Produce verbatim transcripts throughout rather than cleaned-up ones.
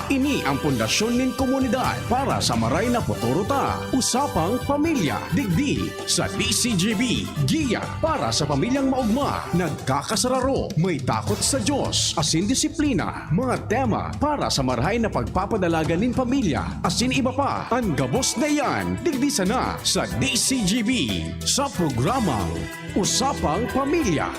Ini ang pundasyon nin komunidad para sa maray na futuro ta. Usapang Pamilya, digdi sa D C G B. Giya para sa pamilyang maugma, nagkakasararo, may takot sa Diyos, asin disiplina. Mga tema para sa marahay na pagpapadalagan nin pamilya, asin iba pa. An gabos na iyan, digdi sana sa D C G B, sa programang Usapang Pamilya.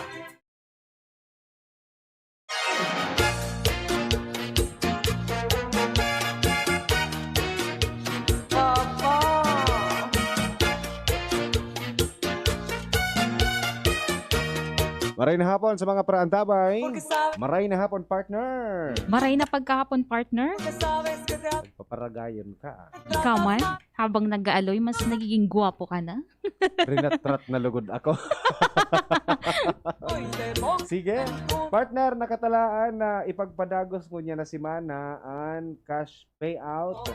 Maray na hapon sa mga paraantabay. Maray na hapon, partner. Maray na pagkahapon, partner. Paparagayon ka, ah. Ikaw man, habang nag-aaloy, mas nagiging gwapo ka na. Rinatrat na lugod ako. Sige. Partner, nakatalaan na ipagpadagos ngunyan na semana an cash payout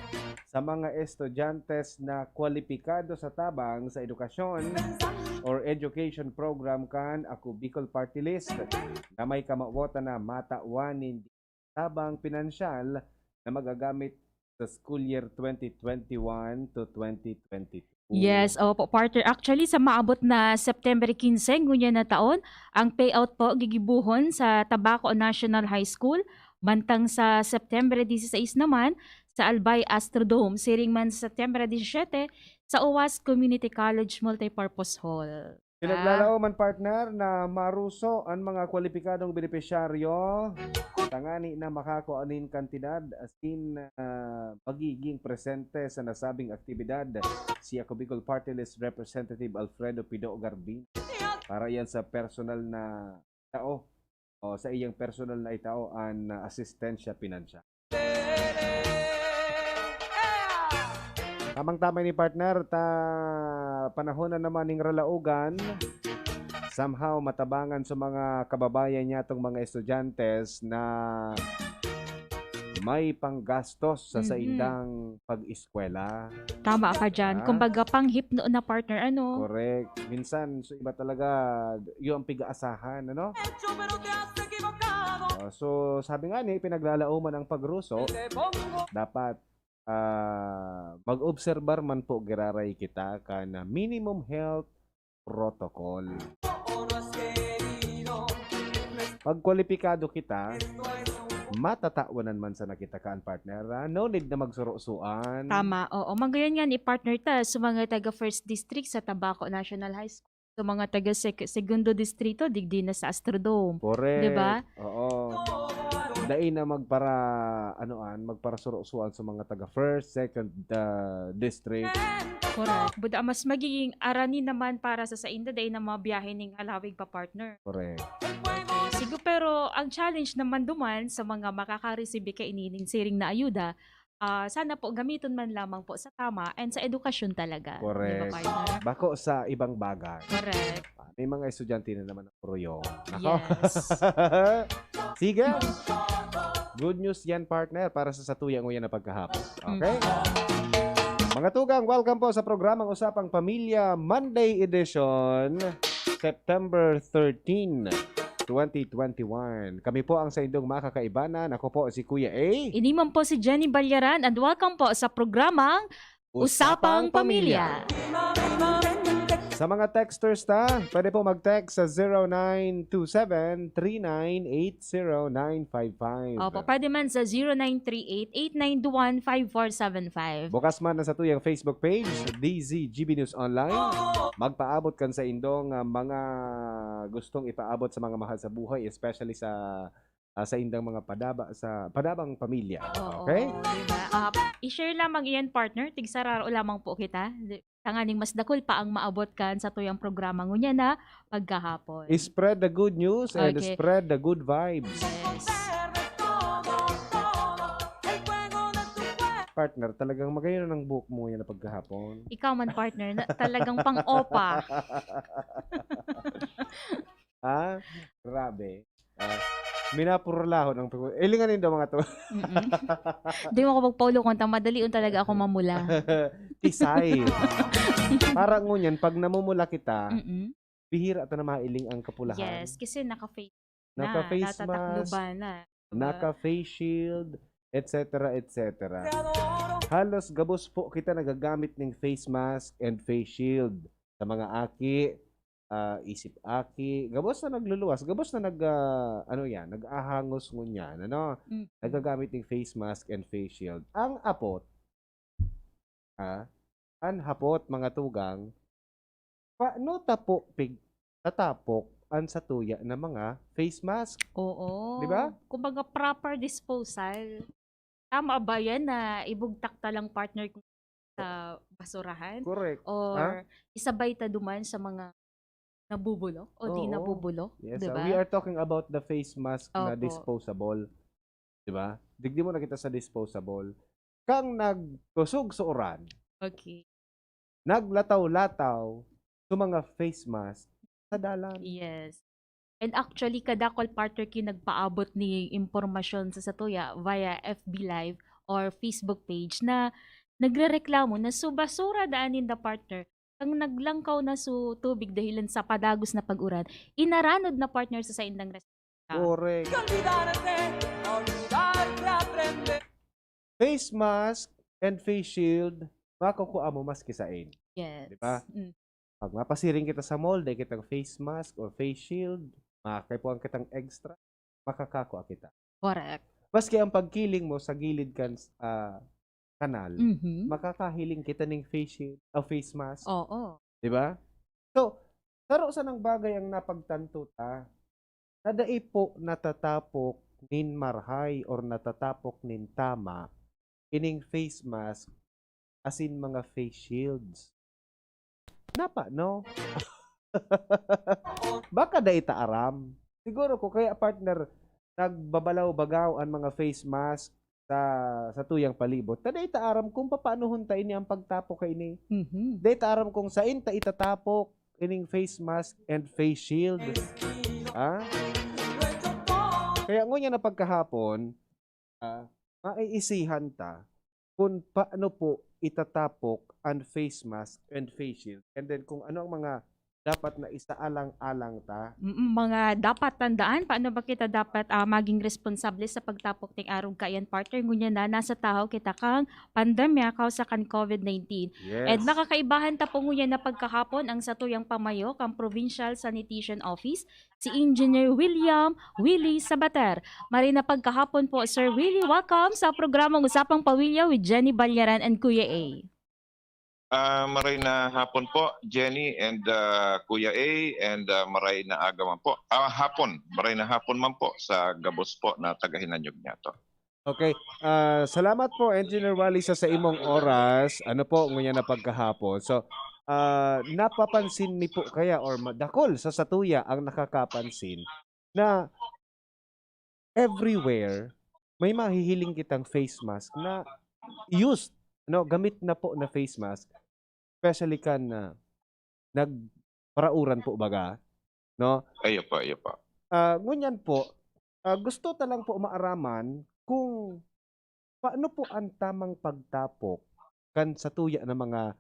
sa mga estudyante na kwalipikado sa tabang sa edukasyon or education program kan Ako Bicol Party List na may kamawotan na matawan nin tabang pinansyal na magagamit sa school year twenty twenty-one to twenty twenty-two. Yes, opo, partner. Actually, sa maabot na September quince ngunyan na taon, ang payout po gigibohon sa Tabaco National High School, mantang sa September dieciséis naman, sa Albay Astrodome, siring man sa September disisyete, sa Uwas Community College Multipurpose Hall. Pinaglalao man, partner, na maruso an mga kwalipikadong benepisyaryo tangani na makakua nin kantidad asin ah, magiging presente sa nasabing aktibidad si Ako Bicol Party List Representative Alfredo Pido Garbin para iyan sa personal na tao o sa iyang personal na itao an ah, asistensya pinansyal. Tamang-tama ini, partner, ta panahon na naman ning ralaogan. Somehow, matabangan sa mga kababayan niya tong mga estudyante na may panggastos sa Mhm. saindang pag-eskwela. Tama ka dyan. Ah. Kumbaga, panghipno na partner, ano? Correct. Minsan, so iba talaga, yung ang pig-aasahan, ano? Ah, so, sabi nga ni, pinaglalaoman ang pagruso. Dapat ah, mag-obserbar man po giraray kita kan minimum health protocol. Pag kwalipikado kita, matatawanan man sana kita kan partner. Ah. No need na magsurosuan. Tama, oo. Magayon nga ni partner ta sa mga taga First District sa Tabaco National High School. Sa mga taga sec- Segundo Distrito, digdi na sa Astrodome. Correct. Di ba? Oo. Dai na magpara, ano an, magparasurosuan sa mga taga first, second ah, district. Correct. Buda mas magiging arani naman para sa sainda, dahil na mga biyahe ning halawig pa partner. Correct. Sigo, pero ang challenge naman duman sa mga makaka-receive kaini ning siring na ayuda, ah, sana po gamiton man lamang po sa tama and sa edukasyon talaga. Di ba, Correct. partner? Bako sa ibang bagay. Correct. Ah, may mga estudyante na naman ang proyo. Nako. Yes. Sige. Good news yan, partner, para sa satuya nguyan na pagkahapon. Okay? Mga tugang, welcome po sa programang Usapang Pamilya, Monday edition, September thirteen, twenty twenty-one. Kami po ang saindong makakaibanan. Ako po si Kuya A. Ini man po si Jenny Balyaran and welcome po sa programang Usapang Pamilya. Sa mga texters ta, pwede po mag-text sa zero nine two seven three nine eight zero nine five five. Opo, pwede man sa zero nine three eight, eight nine two one, five four seven five. Bukas man ang satuyang Facebook page, D Z G B News Online. Magpaabot kan saindong ah, mga gustong ipaabot sa mga mahal sa buhay, especially sa ah, saindang mga padaba sa padabang pamilya. Oo, Okay? Diba? Ah, i-share lamang iyan, partner. Tigsararo lamang po kita. Di- Tanganing mas dakul pa ang maabot kan satuyang programa ngunyan na pagkahapon. Spread the good news and Okay. spread the good vibes. Yes. Partner, talagang magayon ang buhok mo yan na pagkahapon. Ikaw man, partner, na, talagang pang-opa. Ha? Grabe. Ah, minapurlahon ang pag- Ilinganin daw mga to. Mm-mm. Di mo ako magpaulo kung ta madalion talaga ako mamula. Tisay. Parang ngunyan, pag namumula kita, Mm-mm. bihira ta na mailing ang kapulahan. Yes, kasi naka-face na. Naka-face mask, Natatakloban na. Diba? naka-face shield, et cetera, et cetera. Halos gabos po kita nagagamit ning face mask and face shield sa mga aki, ah, isip aki. Gabos na nagluluwas, gabos na nag, ah, ano yan, nag-ahangos ngunyan, ano? Mm. Nagagamit ning face mask and face shield. Ang apot, ah, an hapot, mga tugang, paano ta po pig-, tatapok an satuya na mga face mask? Oo. Di ba? Kumbaga, proper disposal. Tama ba yan na ibugtak ta lang, partner, kung sa basurahan? Correct. Or Ha? isabay ta duman sa mga nabubulok o di Oo. nabubulok? Yes, Di ah, ba? we are talking about the face mask na Opo. disposable. Di ba? Digdi mo na kita sa disposable. Kang nagkusog sa uran, Okay. naglataw-lataw sa mga face mask sa dalan. Yes. And actually, kadakol, partner, ki nagpaabot ni impormasyon sa satuya via F B Live or Facebook page na nagrereklamo na su basura daan ninda, partner, kang naglangkaw na su tubig dahilan sa padagos na pag-uran, inaranod na, partner, sa saindang responsa. Correct. Face mask and face shield, makukua mo maski sain. Yes. Di ba? Mm. Pag mapasiring kita sa mall, dai kitang face mask or face shield, makakaipuhan kitang extra, makakakua kita. Correct. Maski ang pagkiling mo sa gilid kan, ah, kanal, Mhm. makakahiling kita ning face shield, o face mask. Oo. Di ba? So, saro sanang bagay ang napagtanto ta, na dai po natatapok nin marahay or natatapok nin tama ining face mask asin mga face shields. Napa, no? Baka dai ta aram. Siguro ko kaya, partner, nagbabalaw-bagaw an mga face mask sa, sa tuyang palibot. Ta dai ta aram kung papaanohon ta ini ang pagtapok kaini. Mhm. Dai ta aram kung sain ta itatapok ining face mask and face shield. Ha? Kaya ngunyan na pagkahapon, ah, maiisihan ta kun paano po itatapok an face mask and face shield, and then kung ano ang mga dapat na isaalang-alang ta. Mm, mga dapat tandaan, paano ba kita dapat, ah, maging responsable sa pagtapok ning arog kaiyan, partner? Ngunyan na nasa tahaw kita kang pandemya kausa kan COVID nineteen. Yes. And makakaibahan ta po ngunyan na pagkahapon ang satuyang pamayo kan Provincial Sanitation Office, si Engineer William Willie Sabater. Maray na pagkahapon po, Sir Willie. Welcome sa programang Usapang Pamilya with Jenny Balyaran and Kuya A. Ah, maray na hapon po, Jenny and, ah, Kuya A, and, ah, maray na aga man po. Ah, hapon. Maray na hapon man po sa gabos po na tagahinanyog niyato. Okay. Ah, salamat po, Engineer Wally, sa, sa imong oras. Ano po, ngunyan na pagkahapon. So, ah, napapansin mi po kaya or ma-, dakol sa satuya ang nakakapansin na everywhere may mahihiling kitang face mask na used, no, gamit na po na face mask, especially kan, ah, nagparauran po baga, no? Ayo po, ayo po. Ah, ngunyan po, ah, gusto ta lang po maaraman kung paano po ang tamang pagtapok kan satuya na mga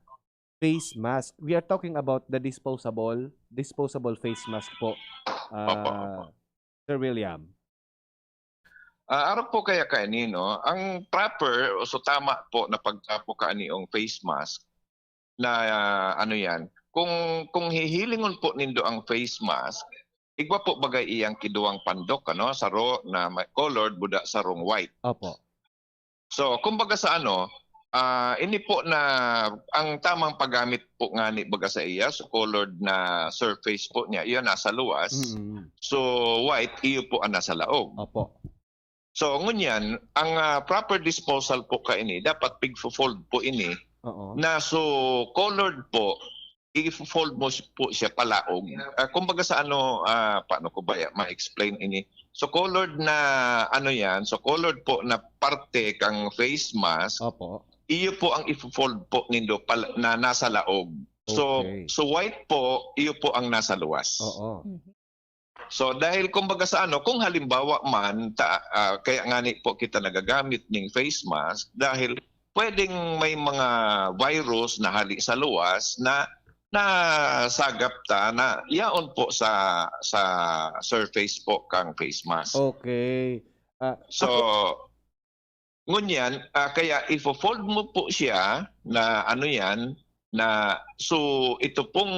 face mask. We are talking about the disposable, disposable face mask po, Opo, ah, opo. Sir William. Ah, arog po kaya kaini, no? Ang proper, o so tama po na pagtapok kaini ning face mask na, ah, ano yan, kung, kung hihilingon po nindo ang face mask, igwa po bagay iyang kiduwang pandok, ano? Saro na may colored, buda sarong white. Opo. So, kumbaga sa ano, ah, ini po na ang tamang paggamit po ngani baga sa iya, so colored na surface po niya, iyan nasa luwas. Mm. So, white, iyo po ang nasa laog. Opo. So, ngunyan, ang, ah, proper disposal po kaini, dapat pigfo-fold po ini Oo. na so colored po, i-fold mo si-, po siya palaog. Ah, kumbaga sa ano, ah, paano ko ba ya-, ma-explain ini? So, colored na, ano yan, so colored po na parte kang face mask, Opo. iyo po ang i-fold po nindo pal-, na nasa laog. So, Okay. so white po, iyo po ang nasa luwas. Oo. Mhm. So, dahil kumbaga sa ano, kung halimbawa man, ta-, ah, kaya ngani po kita nagagamit ning face mask, dahil pwedeng may mga virus na hali sa luwas na nasagap ta na yaon po sa, sa surface po kang face mask. Okay. Ah, So, ako Ngunyan, ah, kaya ifo-fold mo po siya na ano yan, na, so, ito pong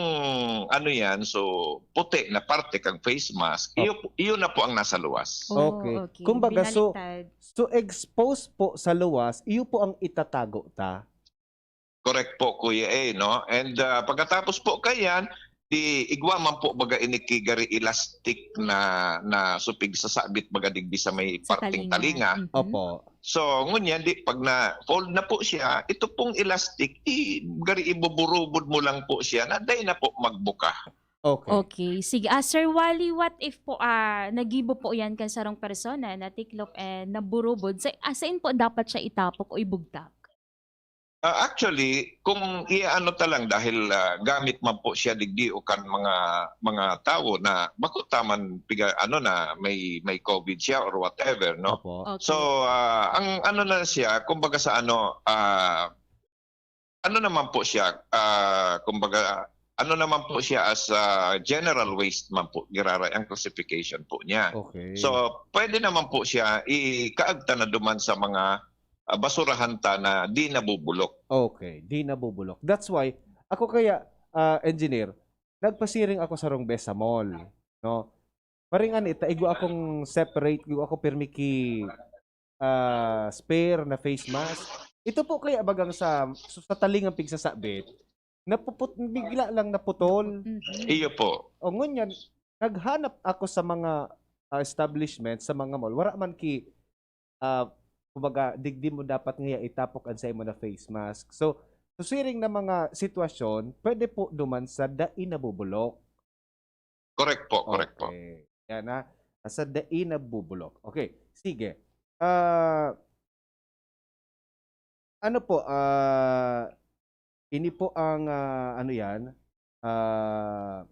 ano yan, so, puti na parte kang face mask, Oh. iyo po, iyo na po ang nasa luwas. Oh, Okay. okay. Kumbaga, so, Binaliktad. so expose po sa luwas, iyo po ang itatago ta? Correct po, Kuya A, no? And, ah, pagkatapos po kayan, di igwa man po baga ini ki gari elastic na, na supig sa sabit baga digdi sa may Sa parting talinga. talinga. Mhm. Opo. So, ngunyan, di, pag na-fold na po siya, ito pong elastic, i-, gari ibuburubod mo lang po siya na dai na po magbuka. Okay. Okay. Sige. Ah, Sir Wally, what if po, ah, nagibo po yan kan sarong persona, natiklop and naburubod? Sa, ah, sain po dapat siya itapok o ibugtak? Ah, actually, kung i-ano ta lang dahil, ah, gamit man po siya digdi o kan mga, mga tawo na bako ta man piga-, ano na, may, may COVID siya or whatever, no? Opo. Okay. So, ah, ang ano na siya, kumbaga sa ano, ah, ano naman po siya, ah, kumbaga, ano naman po siya as, ah, general waste man po, giraray ang classification po niya. Okay. So, pwede naman po siya ikaagta na duman sa mga, ah, basurahan ta na di nabubulok. Okay, di nabubulok. That's why, ako kaya, ah, engineer, nagpasiring ako sarong bes sa mall, no? Maring ani ta, igwa akong separate, igwa ako pirmi ki, ah, spare na face mask. Ito po kaya bagang sa, sa talingang pigsasabit, napuput-, bigla lang naputol. Mhm. Iyo po. O, ngunyan, naghanap ako sa mga, ah, establishment, sa mga mall. Wara man ki, ah, kumbaga, digdi mo dapat ngaya itapok an saimo na face mask. So, sa siring na mga sitwasyon, pwede po duman sa dai nabubulok. Correct po, correct po. Okay. Yan, ha. Sa dai nabubulok. Okay, sige. Ah, ano po, ah, ini po ang, ah, ano yan, ah,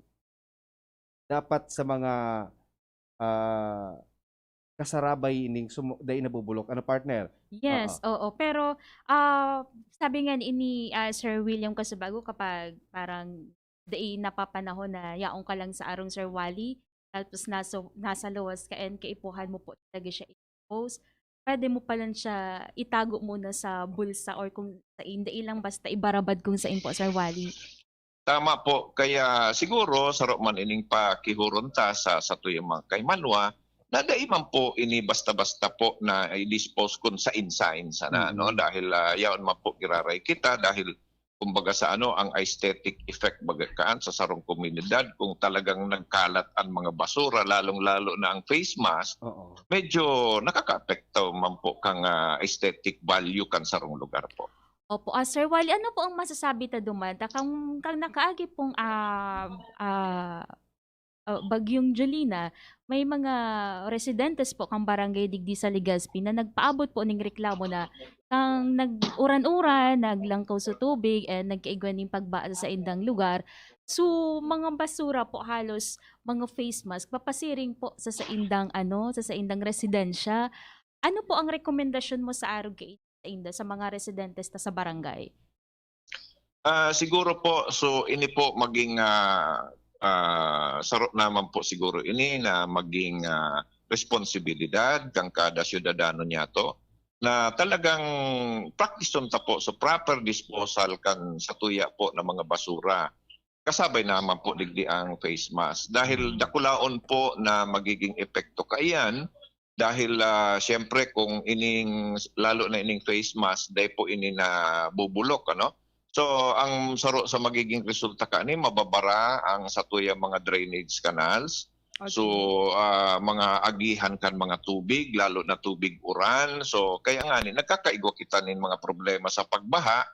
dapat sa mga, ah, kasarabay ning sumo-, dai nabubulok. Ano, partner? Yes, Oo. oo. Pero, ah, sabi nga ni, ni, ah, Sir William Casubago, kapag parang dai napapanahon na yaon ka lang sa arong Sir Wally, tapos nasa, nasa luwas ka and kaipuhan mo po talaga siya i-post, pwede mo palan siya itago muna sa bulsa or kung sain, dai lang basta ibarabad kung sain po, Sir Wally. Tama po. Kaya siguro, saro man ining pakihuron ta sa satuyang mga kaimanwa, na dai man po ini basta-basta po na i-dispose kun sain-sain sana, no? Mhm. Dahil, ah, yaon man po giraray kita, dahil kumbaga sa ano, ang aesthetic effect baga kaan sa sarong komunidad, kung talagang nagkalat ang mga basura, lalong-lalo na ang face mask, Oo. medyo nakakaapekto man po kang, ah, aesthetic value kan sarong lugar po. Opo. Ah, Sir Wally, ano po ang masasabi ta duman ta kang, kang nakaagi pong, ah, ah, ah, Bagyong Jolina, may mga residentes po kang barangay digdi sa Legazpi na nagpaabot po ning reklamo na kang nag-uran-uran, naglangkaw sa tubig, and nagkaigwa ning pagba sa saindang lugar. So, mga basura po, halos mga face mask, papasiring po sa saindang, ano, sa saindang residensya. Ano po ang rekomendasyon mo sa arog kaini sainda, sa mga residentes ta sa barangay? Ah, siguro po, so ini po maging, ah, ah, saro naman po siguro ini na maging, ah, responsibilidad kan kada syudadano niyato na talagang praktisun ta po sa proper disposal kan satuya po na mga basura. Kasabay naman po digdi ang face mask. Dahil Mm. dakulaon po na magiging epekto kaiyan, dahil, ah, siyempre kung ining, lalo na ining face mask, dai po ini nabubulok, ano? So, ang saro sa magiging resulta kani, mababara ang satuyang mga drainage canals. So, Okay. ah, mga agihan kan mga tubig, lalo na tubig uran. So, kaya ngani, nagkakaigwa kita nin mga problema sa pagbaha,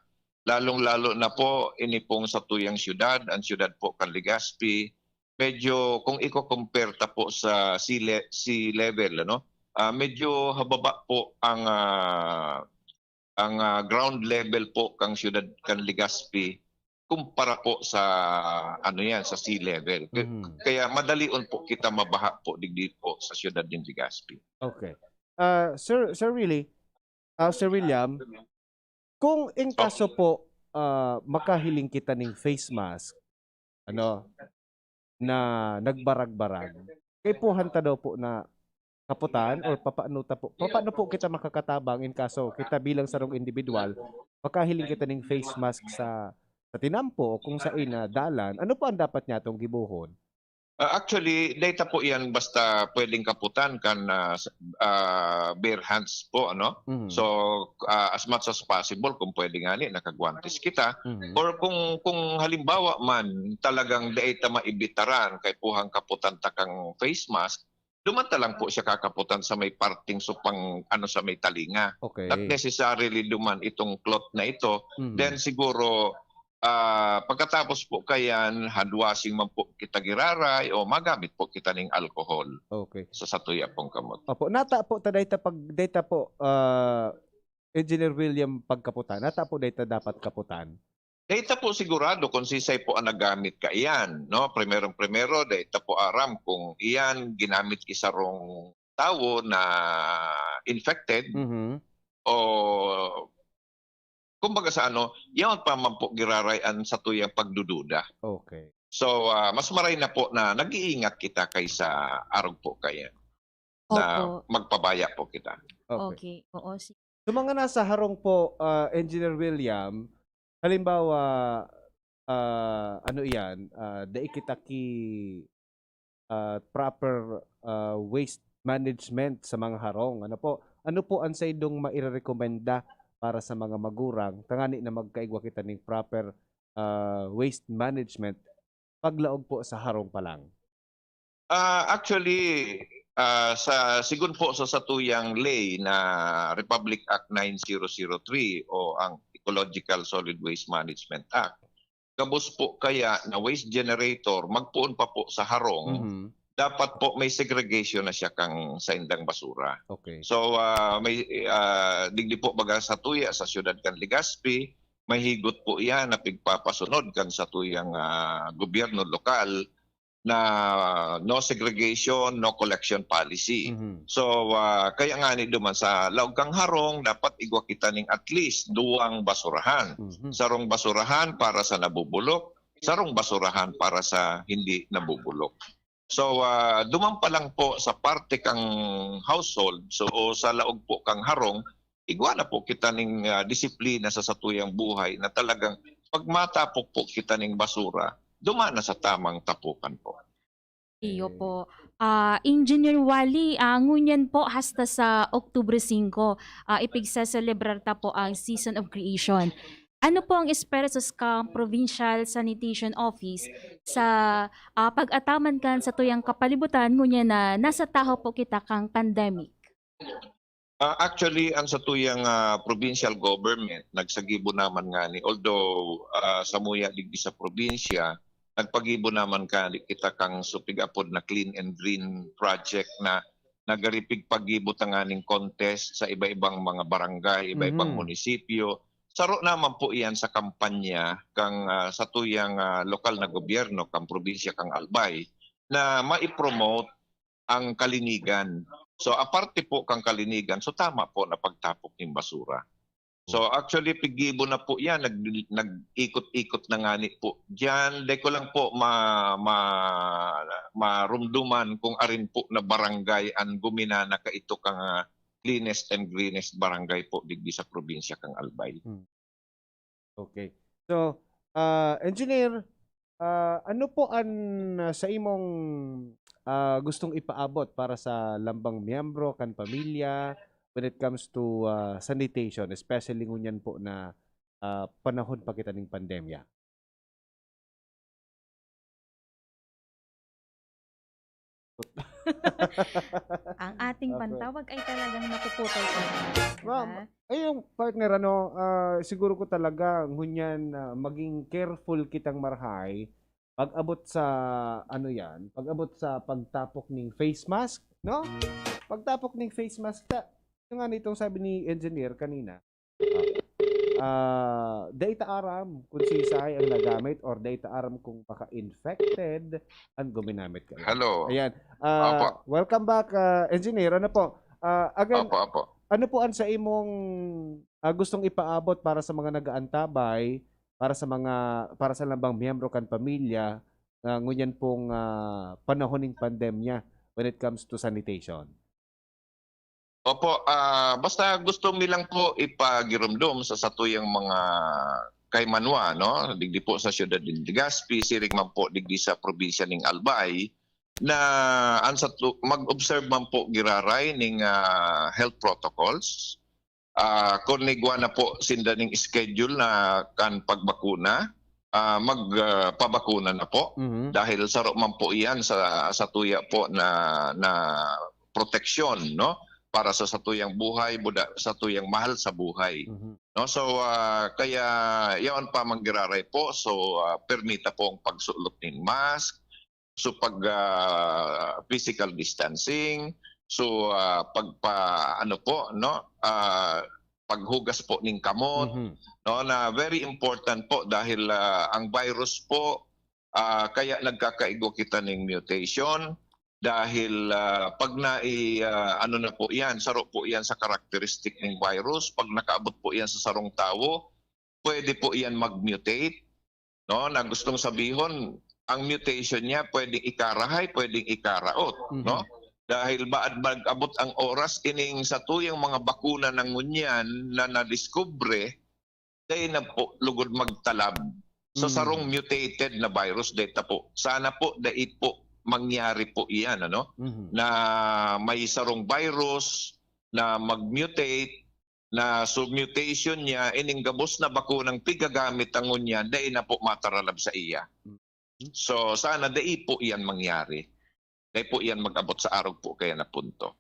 lalong-lalo na po ini pong satuyang siyudad, ang siyudad po kan Legazpi. Medyo kung iko-compare ta po sa sea le-, sea level, ano, ah, medyo hababa po ang, ah, ang, ah, ground level po kang siyudad kan Legazpi kumpara po sa, ano yan, sa sea level. K-, Mhm. kaya madalion po kita mabaha po digdi po sa siyudad nin Legazpi. Okay. Ah, Sir, Sir Willie, ah, Sir William, kung in Oh. kaso po, ah, makahiling kita ning face mask, ano, na nagbarag-barag, kaipuhan ta daw po na kaputan, or papaano ta po, papaano po kita makakatabang in kaso kita bilang sarong individual, makahiling kita ning face mask sa, sa tinampo o kung sa ina dalan? Ano po ang dapat niya tong gibohon? Ah, actually, data po yan basta pwedeng kaputan kan ah, s- ah, bare hands po, ano? Mhm. So, ah, as much as possible, kung pwede nga ni, nakagwantes kita. Mhm. Or kung kung halimbawa man, talagang dai ta maibitaran, kay puhang kaputan ta kang face mask, duman ta lang po siya kakaputan sa may parting supang, ano, sa may talinga. Okay. Not necessarily duman itong cloth na ito. Mhm. Then siguro, ah, pagkatapos po kayan, hand washing man po kita giraray o magamit po kita ning alcohol Okay. sa satuya pong kamot. Opo, nata po ta dayta pag dayta po, ah, Engineer William, pagkaputan. Nata po dayta dapat kaputan. Dahil ta po sigurado kung sisay po ang nagamit ka iyan, no? Primerong primero, dahil ta po aram kung iyan ginamit ki sarong tawo na infected Mhm. o kumbaga sa ano, yaon pa man po giraray an satuyang pagdududa. Okay. So, ah, mas maray na po na nag-iingat kita kaysa arog po kaya na Opo. magpabaya po kita. Okay. Okay. Oo, si So, mga nasa harong po, ah, Engineer William, halimbawa, ah, ano iyan, ah, dai kita ki ah, proper ah, waste management sa mga harong. Ano po? Ano po ang saindong mairerekomenda para sa mga magurang tangani na magkaigwa kita ning proper ah, waste management paglaog po sa harong pa lang? Ah, actually, ah, sa sigon po sa satuyang ley na Republic Act nine zero zero three o ang Ecological Solid Waste Management Act, gabos po kaya na waste generator, magpoon pa po sa harong, Mhm. dapat po may segregation na siya kang saindang basura. Okay. So, ah, may ah, digdi po baga satuya sa siyudad kan Legazpi, mahigot po iyan na pigpapasunod kan satuyang ah, gobyerno lokal na no segregation, no collection policy. Mhm. So, ah, kaya nga ni duman sa laog kang harong, dapat igwa kita ning at least duwang basurahan. Mhm. Sarong basurahan para sa nabubulok, sarong basurahan para sa hindi nabubulok. So, ah, duman pa lang po sa parte kang household, so o sa laog po kang harong, igwa na po kita ning ah, disiplina sa satuyang buhay na talagang pag matapok po kita ning basura, duman na sa tamang tapukan po. Iyo Okay. po. Ah, Engineer Wally, ah, ngunyan po hasta sa Oktubre singko, ah, ipigseselebrar ta po ang Season of Creation. Ano po ang espersas kan Provincial Sanitation Office sa ah, pag-ataman kan satuyang kapalibutan ngunyan na nasa tahaw po kita kan pandemic? Ah, actually, ang satuyang ah, provincial government, nagsagibo naman nga ni, although ah, samuya digdi sa probinsya, nagpagibo naman ka kita kang supig apod na Clean and Green Project na nagaripig pagibo tanganing contest sa iba-ibang mga barangay, iba-ibang Mhm. munisipyo. Saro naman po iyan sa kampanya kang ah, satuyang ah, lokal na gobyerno, kang probinsya kang Albay, na mai-promote ang kalinigan. So, aparte po kang kalinigan, so tama po na pagtapok ng basura. So, actually, pigibo na po yan. Nag, nag-ikot-ikot na nga ni po dyan. Dai ko lang po ma, ma, marumduman kung arin po na barangay ang guminana ka ito kang ah, cleanest and greenest barangay po digdi sa probinsya kang Albay. Okay. So, ah, Engineer, ah, ano po an ah, sa imong ah, gustong ipaabot para sa lambang miyembro kan pamilya when it comes to ah, sanitation, especially ngunyan po na ah, panahon pa kita ning pandemya? Ang ating Okay. pantawag ay talagang napuputol po. Ma'am, Diba? Ay, yung partner, ano, ah, siguro ko talaga, ngunyan, ah, maging careful kitang marahay pag-abot sa, ano yan, pag-abot sa pagtapok ning face mask, no? Pagtapok ning face mask, ta, yung nga nitong sabi ni Engineer kanina, ah, ah, dai ta aram kung sisay ang nagamit or dai ta aram kung baka infected ang guminamit ka. Hello. Ayan. Ah, Opo. Welcome back, ah, Engineer. Ano po? Ah, again, Opo, opo. Ano po ang sa imong ah, gustong ipaabot para sa mga nag-aantabay, para sa mga para sa lambang miyembro kan pamilya na ngunyan pong ah, panahon ning pandemya when it comes to sanitation? Opo, ah, basta gusto mi lang po ipagiromdom sa satuyang mga kaimanwa, no? Digdi po sa siyudad nin Legazpi, siring man po digdi sa probinsya ning Albay, na an satu-, mag-observe man po giraray ning, ah, health protocols. Ah, kun igwa na po sinda ning schedule na kan pagbakuna, ah, mag, ah, pabakuna na po. Mhm. Dahil saro man po iyan sa, sa tuya po na, na proteksyon, no? Para sa satuyang buhay, buda-, satuyang mahal sa buhay. Mhm. No? So, ah, kaya yaon pa manggiraray po. So, ah, permita po ang pagsulot nin mask, so pag, ah, physical distancing, so, ah, pagpa-, ano po, no? Ah, paghugas po ning kamot, Mhm. no? Na very important po dahil, ah, ang virus po, ah, kaya nagkakaigwa kita ning mutation dahil, ah, pag nai-, ah, ano na po yan, saro po yan sa characteristic ning virus, pag nakaabot po yan sa sarong tawo, pwede po yan mag-mutate, no? Na gustong sabihon, ang mutation niya pwedeng ikarahay, pwedeng ikaraot, Mhm. no? Dahil baad mag-abot ang oras, ining satuyang mga bakuna na ngunyan na nadiskubre, dai na po lugod magtalab sa Mm. sarong mutated na virus, dai ta po. Sana po, dai po mangyari po iyan, ano? Mhm. Na may sarong virus na mag-mutate, na so mutation niya, ining gabos na bakunang pigagamit ta ngunyan, dai na po mataralab sa iya. Mm. So, sana dai po iyan mangyari. Dai po iyan mag-abot sa arog po kaya na punto.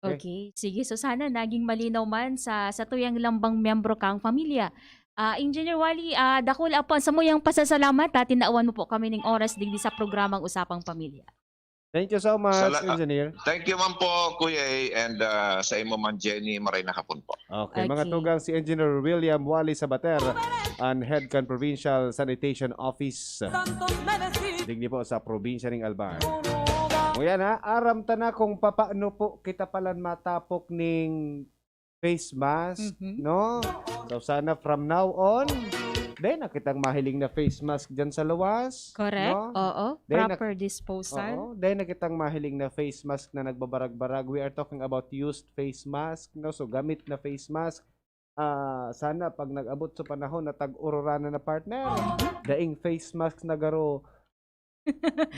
Okay. Okay, sige. So, sana naging malinaw man sa, sa tuyang lambang miyembro kang pamilya. Ah, Engineer Wally, ah, dakula po ang samuyang pasasalamat, ha, tinawan mo po kami ning oras digdi sa programang Usapang Pamilya. Thank you so much, Sala-, ah, Engineer. Thank you man po, Kuya A, and, ah, sa imo man, Jenny, maray na hapon po. Okay, mga Okay. tugang, si Engineer William Wally Sabater, ang head kan Provincial Sanitation Office. Digdi po sa probinsya ning Albay. O yan ha, aram ta na kung papaano po kita palan matapok ning face mask, Mhm. no? So sana from now on, dai na kitang mahiling na face mask dyan sa luwas, Correct. no? Oo. Dai na Proper disposal. Oo, dai na kitang mahiling na face mask na nagbabarag-barag. We are talking about used face mask, no? So gamit na face mask. Ah, sana pag nag-abot sa panahon na tag-ururan na, partner, daing face mask na garo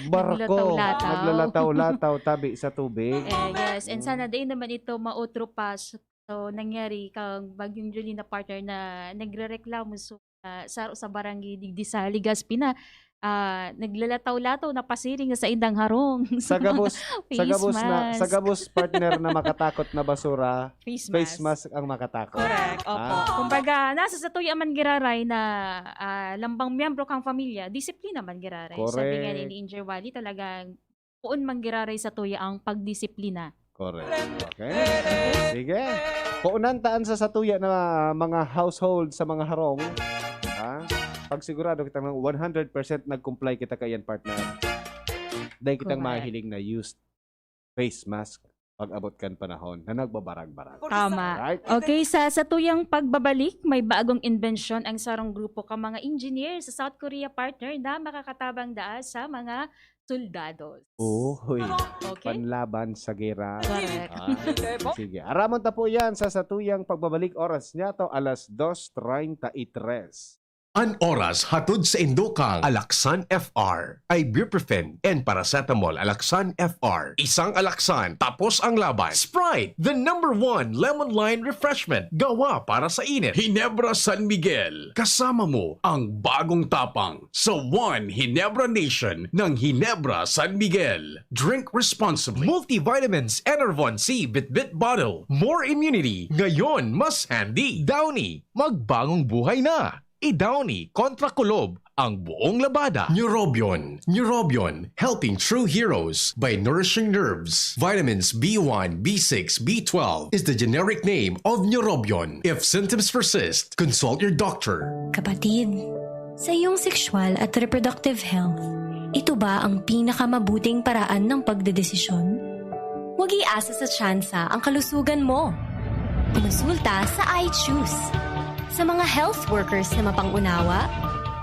barko, Naglataw-lataw. naglalataw-lataw tabi sa tubig. Eh, yes. And Mm. sana dai naman ito mautro pa. So, so, nangyari kang Bagyong Jolene na, partner, na nagrereklamo. So, ah, sa, sa barangay digdi sa Legazpi na, ah, naglalataw-lataw na pasiring na sa indang harong. Sa gabos, sa Face gabos na, sa mask. gabos, partner, na makatakot na basura, Face face mask. mask ang makatakot. Correct. Opo. Ah. Kumbaga, nasa satuya man giraray na, ah, lambang miyembro kang pamilya, disiplina man giraray. Sabi nga ni, Correct. ni Engineer Wally, talagang poon man giraray satuya ang pagdisiplina. Correct. Okay. Sige. Poonan taan sa satuya na mga household sa mga harong. Ha? Pagsigurado kita ng one hundred percent nag-comply kita kaiyan, partner. Dai kitang Correct. mahiling na used face mask pag-abot kan panahon na nagbabarag-barag. Tama. Right? Okay, sa, sa tuyang pagbabalik, may bagong imbensyon ang sarong grupo ka mga engineer sa South Korea, partner, na makakatabang daa sa mga soldados. Uy, Okay? panlaban sa gera. Correct. Ah, sige. Aramon ta po yan sa satuyang pagbabalik. Oras niya to, alas dos treinta y tres. An oras hatod sa indo kang Alaxan F R, ibuprofen and paracetamol. Alaxan F R, isang Alaxan, tapos ang laban. Sprite, the number one lemon lime refreshment, gawa para sa init. Ginebra San Miguel, kasama mo ang bagong tapang sa One Ginebra Nation ng Ginebra San Miguel. Drink responsibly. Multivitamins, Enervon C Bitbit Bottle. More immunity, ngayon mas handy. Downy, magbagong buhay na. I-Downy kontra kulob ang buong labada. Neurobion. Neurobion, helping true heroes by nourishing nerves. Vitamins B one, B six, B twelve is the generic name of Neurobion. If symptoms persist, consult your doctor. Kapatid, sa iyong sexual at reproductive health, ito ba ang pinakamabuting paraan ng pagdedesisyon? Huwag iasa sa tsansa ang kalusugan mo. Kumonsulta sa I Choose. Sa mga health workers na mapang-unawa,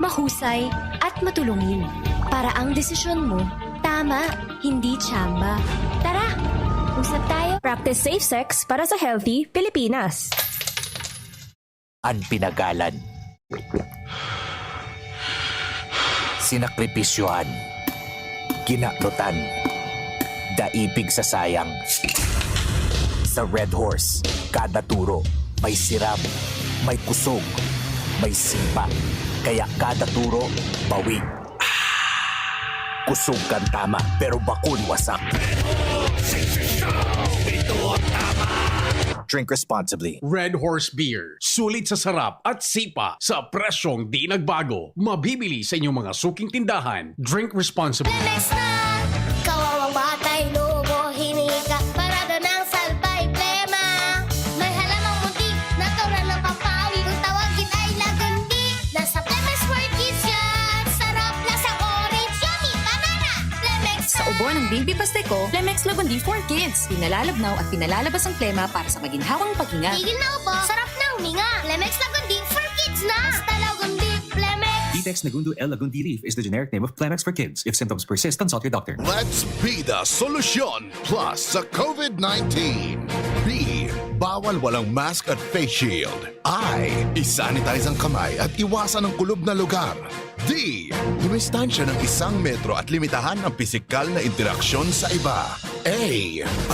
mahusay, at matulungin, para ang desisyon mo tama, hindi tsamba. Tara! Usap tayo. Practice safe sex para sa healthy Pilipinas. An pinagalan. Sinakripisyohan. Kinanutan. Daipig sa sayang. Sa Red Horse, kada turo, may sirab, may kusog, may sipa. Kaya kada turo, bawig. Kusog kan tama, pero bakun wasak. Drink responsibly. Red Horse Beer. Sulit sa sarap at sipa sa presyong di nagbago. Mabibili sa inyong mga suking tindahan. Drink responsibly. Lemex na! Kawawang batay, lobo, hinika, parada ng salbay, plema. May halamang munti, natural ng pampawi. Kung tawagin ay lagundi, nasa Lemex for Kids yan. Sarap, lasang orange, yummy, banana. Lemex Sa ubo ng baby paste ko, Lemex Lagundi for Kids. Pinalalabnaw at pinalalabas ang plema para sa maginhawang paghinga. Tigil na ubo, sarap na huminga. Lemex Lagundi for Kids na. Basta Lagundi, Lemex. Vitex Nagundo L. Lagundi leaf is the generic name of Clemex for kids. If symptoms persist, consult your doctor. Let's be the solution plus sa COVID nineteen. B, bawal walang mask at face shield. I, isanitize ang kamay at iwasan ang kulob na lugar. D, dumistansya ng isang metro at limitahan ang pisikal na interaksyon sa iba. A,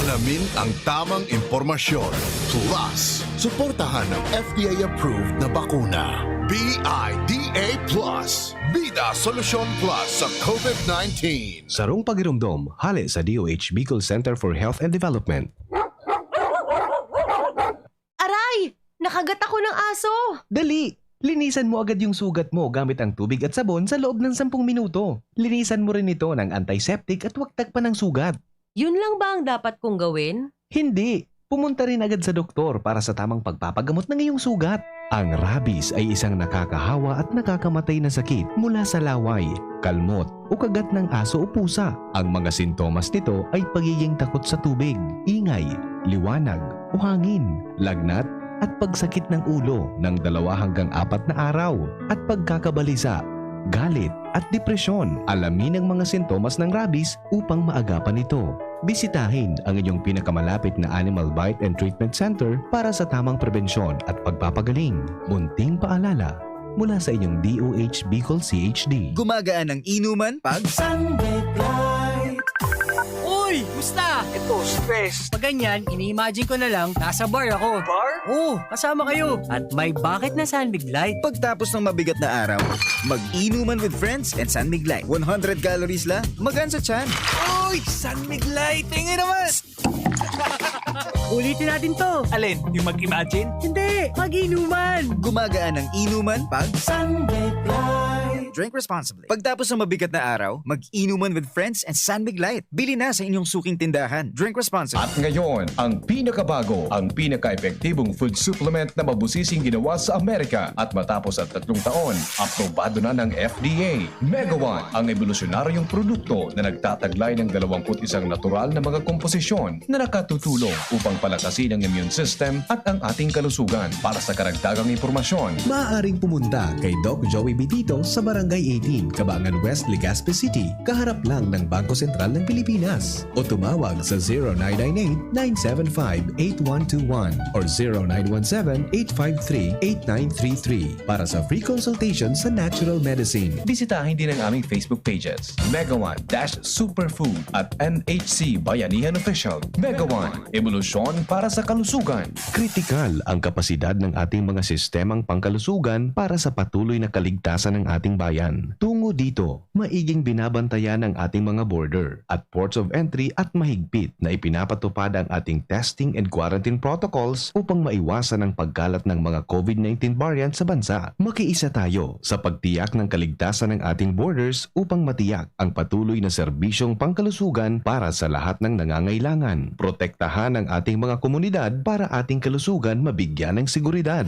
alamin ang tamang impormasyon. Plus, suportahan ng F D A-approved na bakuna. B I D A plus. Bida Solusyon Plus sa COVID nineteen. Sarong pagiromdom, hale sa D O H Bicol Center for Health and Development. Aray! Nakagat ako ng aso! Dali! Linisan mo agad yung sugat mo gamit ang tubig at sabon sa loob ng sampung minuto. Linisan mo rin ito ng antiseptic at huwag tagpan ng sugat. Yun lang ba ang dapat kong gawin? Hindi! Pumunta rin agad sa doktor para sa tamang pagpapagamot ng iyong sugat. Ang rabies ay isang nakakahawa at nakakamatay na sakit mula sa laway, kalmot, o kagat ng aso o pusa. Ang mga sintomas nito ay pagiging takot sa tubig, ingay, liwanag, o hangin, lagnat, at pagsakit ng ulo ng dalawa hanggang apat na araw, at pagkakabalisa, galit, at depresyon. Alamin ang mga sintomas ng rabies upang maagapan ito. Bisitahin ang inyong pinakamalapit na Animal Bite and Treatment Center para sa tamang prebensyon at pagpapagaling. Munting paalala mula sa inyong D O H Bicol C H D. Gumagaan ang inuman pag Sunday Fly. Uy! Musta? Ito, stress. Pag ganyan, ini-imagine ko na lang, nasa bar ako. Bar? Oo, kasama kayo. At may bakit na San Mig Light. Pagtapos ng mabigat na araw, mag-inuman with friends and San Mig Light. One hundred calories lang, magaan sa tiyan. Uy! San Mig Light! Tingin naman! Ulitin natin to. Alin? Yung mag-imagine? Hindi! Mag-inuman! Gumagaan ang inuman pag Sunday Fly. Drink responsibly. Pagtapos ng mabigat na araw, mag-inuman with friends and San Mig Light. Bili na sa inyong suking tindahan. Drink responsibly. At ngayon, ang pinakabago, ang pinaka-epektibong food supplement na mabusising ginawa sa Amerika. At matapos ang tatlong taon, aprobado na ng F D A. Mega One, ang ebolusyonaryong produkto na nagtataglay ng dalawamput isang natural na mga komposisyon na nakatutulong upang palakasin ang immune system at ang ating kalusugan. Para sa karagdagang impormasyon, Maaaring pumunta kay Doc Joey Bitito sa Barangay eighteen, Cabangan West, Legazpi City, kaharap lang ng Bangko Sentral ng Pilipinas. O tumawag sa zero nine nine eight, nine seven five, eight one two one or zero nine one seven, eight five three, eight nine three three para sa free consultation sa natural medicine. Bisitahin din ang aming Facebook pages, Mega One dash Superfood at N H C Bayanihan Official. Mega One, ebolusyon para sa kalusugan. Kritikal ang kapasidad ng ating mga sistemang pangkalusugan para sa patuloy na kaligtasan ng ating bayan. Tungo dito, maiging binabantayan ang ating mga border at ports of entry at mahigpit na ipinapatupad ang ating testing and quarantine protocols upang maiwasan ang pagkalat ng mga COVID nineteen variant sa bansa. Makiisa tayo sa pagtiyak ng kaligtasan ng ating borders upang matiyak ang patuloy na serbisyong pangkalusugan para sa lahat ng nangangailangan. Protektahan ang ating mga komunidad para ating kalusugan mabigyan ng seguridad.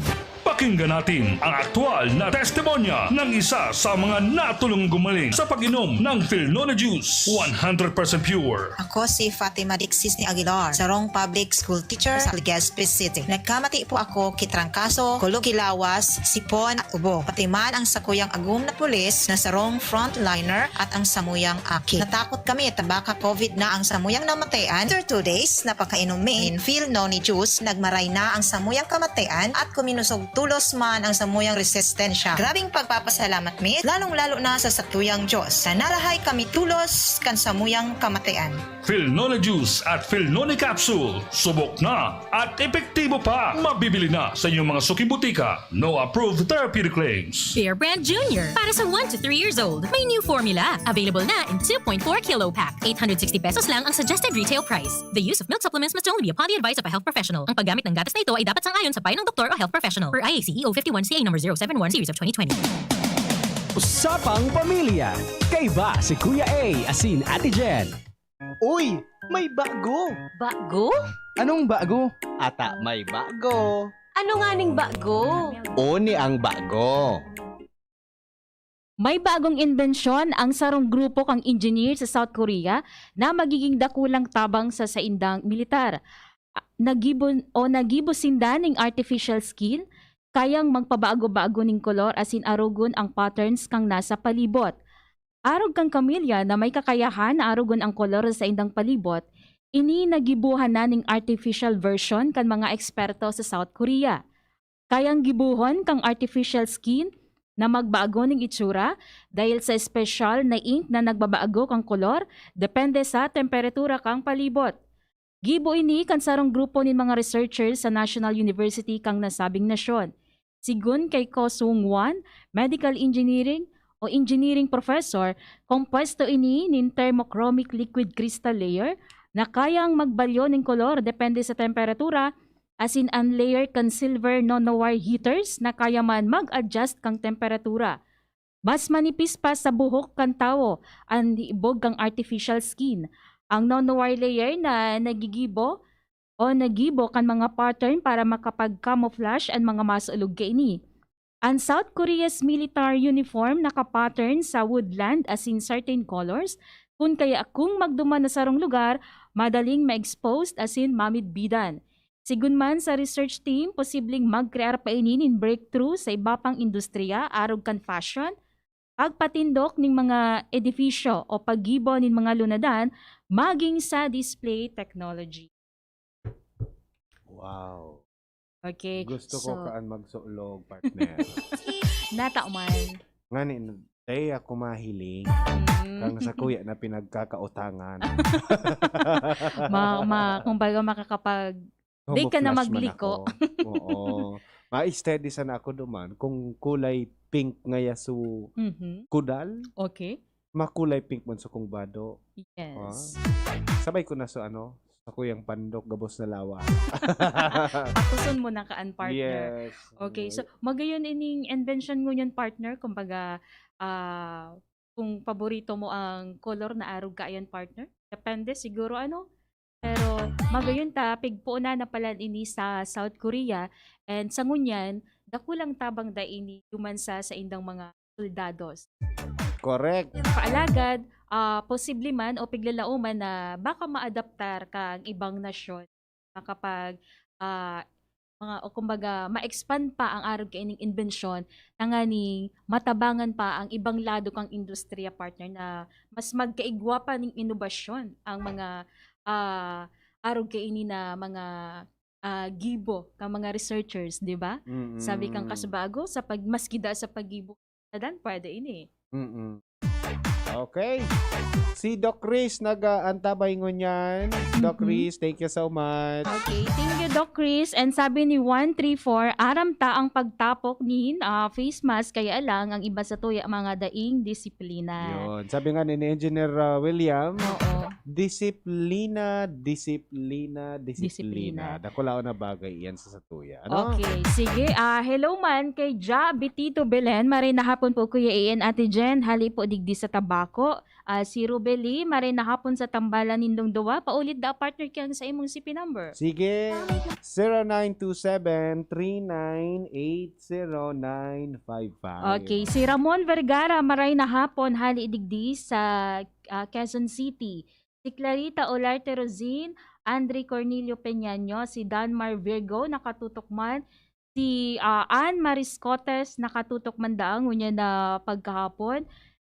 Pakinggan natin ang aktual na testimonya ng isa sa mga natu- Tulong gumaling sa pag-inom ng Filnone Juice, one hundred percent pure. Ako si Fatima Dixis ni Aguilar, sarong public school teacher sa Legazpi City. Nagkamati po ako ki trangkaso, kulog ki lawas, sipon at ubo. Pati man ang sakuyang agom na pulis na sarong frontliner at ang samuyang aki. Natakot kami ta baka COVID na ang samuyang namatayan. After two days na pagkainom mi nin Filnone Juice, nagmaray na ang samuyang kamatayan at kuminusog tulos man ang samuyang resistensya. Grabing pagpapasalamat mi, lalong-lalo na sa satuyang Diyos, na narahay kami tulos kan samuyang kamatayan. Filnone Juice at Filnone Capsule, subok na at epektibo pa. Mabibili na sa inyong mga suking butika. No approved therapeutic claims. Bear Brand Junior para sa one to three years old. May new formula. Available na in two point four kilo pack. Eight hundred sixty pesos lang ang suggested retail price. The use of milk supplements must only be upon the advice of a health professional. Ang paggamit ng gatas na ito ay dapat sang-ayon sa payo ng doktor o health professional. Per I A C E O fifty-one C A number zero seven one series of twenty twenty. Usapang Pamilya. Kaiba si Kuya A asin Ate Jen. Uy! May bago! Bago? Anong bago? Ata may bago! Ano nga ning bago? Oni ang bago! May bagong imbensyon ang sarong grupo kan engineer sa South Korea na magiging dakulang tabang sa saindang militar. Nagibo o nagibo sinda ning artificial skin, kayang magpabago-bago ning kolor asin arogon ang patterns kan nasa palibot. Arog kan kamilya na may kakayahan na arogon ang kolor sa saindang palibot, ini nagibohan na ning artificial version kan mga eksperto sa South Korea. Kayang gibohon kan artificial skin na magbago ning itsura dahil sa espesyal na ink na nagbabago kan kolor depende sa temperatura kan palibot. Gibo ini kan sarong grupo nin mga researchers sa National University kan nasabing nasyon. Sigon kay Ko Sung Won, medical engineering o engineering professor, kompwesto ini nin thermochromic liquid crystal layer na kayang magbalyo nin kolor depende sa temperatura, asin an layer kan silver nanowire heaters na kaya man mag-adjust kan temperatura. Mas manipis pa sa buhok kan tawo an ibog kan artificial skin. Ang nanowire layer na nagigibo o nagibo kan mga pattern para makapag-camouflage an mga masulog kaini. An South Korea's military uniform naka-pattern sa woodland asin certain colors, kun kaya kung magduman na sarong lugar, madaling ma-exposed asin mamidbidan. Sigon man sa research team, posibleng magkrear pa ini nin breakthrough sa iba pang industriya arog kan fashion, pagpatindog nin mga edifisyo o paggibo nin mga lunadan maging sa display technology. Wow. Okay. Gusto ko so, kaan magsulog, partner. Nata man. Ngani, dai ako mahiling. Mm. Kang sa kuya na pinagkakautangan. ma, ma, kumbaga makakapag, di ka na Camouflage man magliko. ako. Oo. Ma-steady sana ako duman kung kulay pink ngaya su Mhm. kudal, Okay. makulay pink man sa kong bado. Yes. Sabay ko na sa ano, sa kuyang pandok gabos na lawa. Pakuson mo na kaan, partner. Yes. Okay, so magayon ining invention ngunyan, partner, kumbaga, ah, kung paborito mo ang color na arog kaayan, partner, depende siguro, ano. Pero magayon ta, pigpuunan na pala ini sa South Korea, and sa ngunyan, dakulang tabang da ini duman sa saindang mga soldados. Correct. Paalagad, ah, posible man o piglalaoman na baka maadaptar kang ibang nasyon, makapag, ah, mga, o kumbaga, ma-expand pa ang arog kaining imbensyon, tanganing matabangan pa ang ibang lado kang industriya, partner, na mas magkaigwa pa ning inobasyon ang mga, ah, arog kaini na mga, ah, gibo kang mga researchers, di ba? Sabi kang Mm-mm. Kasbago, sa pag, mas gida sa paggibo, nadan, pwede ini. Mm-mm. Okay. Si Doc Chris nag-aantabay ngunyan. Doc Mhm. Chris, thank you so much. Okay, thank you, Doc Chris. And sabi ni one three four, aram ta ang pagtapok nin, ah, face mask, kaya lang ang iba sa tuya mga daing disiplina. Yun. Sabi nga ni Engineer, ah, William, Oo. Disiplina, disiplina, disiplina. Disiplina. Dakulaon na bagay iyan sa satuya. Ano? Okay, sige. Ah, hello man kay Ja Bitito Belen. Maray na hapon po, Kuya Ian, Ate Jen. Hali po digdi sa Tabaco. Ah, si Rubeli, maray na hapon sa tambalan nindong duwa. Paulit da, partner, kiyang sa imong C P number. Sige. zero nine two seven, three nine eight, zero nine five five. Okay, si Ramon Vergara, maray na hapon, hali digdi sa ah, Quezon City. Si Clarita Olarte Rosin, Andre Cornelio Peñaño, si Danmar Virgo, nakatutok man. Si ah, Ann Mariscotes, nakatutok man daang, ngunyan na pagkahapon.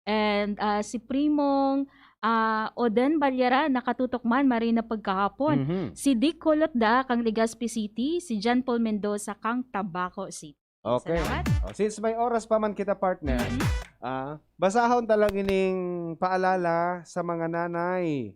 And ah, si Primong ah, Oden Balyara, nakatutok man, maray na pagkahapon. Mhm. Si Dick Kulot da, kang Legazpi City. Si John Paul Mendoza, kang Tabaco City. Okay. Salamat. Oh, since may oras pa man kita, partner, Mhm. ah, basahon ta lang ining paalala sa mga nanay